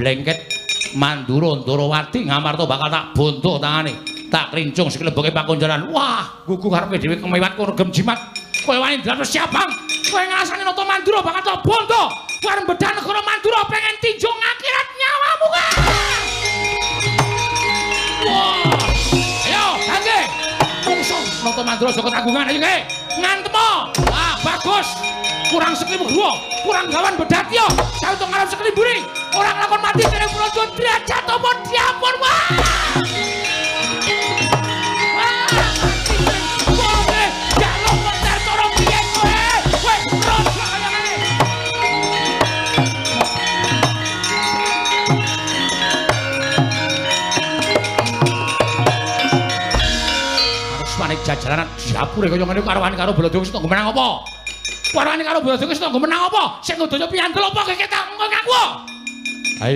blengket Mandura Ndarawati Ngamarta bakal tak bonto tangane. Tak krincung sikile leboke pakunjaran. Wah, gugu karepe dhewe kemewat regem jimat. Kowe wani ndratos siabang. Kowe ngrasani Nata Mandura bakal tak bonto. Kowe arep bedah negara Mandura pengen tinjung akhirat nyawamu kae. Wah. Ayo, gangge. Mungsuh Nata Mandura saka tanggungan ayo kae. Ngantemo. Ah, bagus. Kurang seklimu gua, kurang gawan bedatyo. Sauto ngarep seklimburi. Ora nglakon mati kene praja derajat apa diapun wah. Jajalanan diapure kaya ngene karo wani karo Baladha wis tanggo menang apa? Wani karo Baladha wis tanggo menang apa? Sing ngudaya piyandel apa keke tak ngaku? Ayo.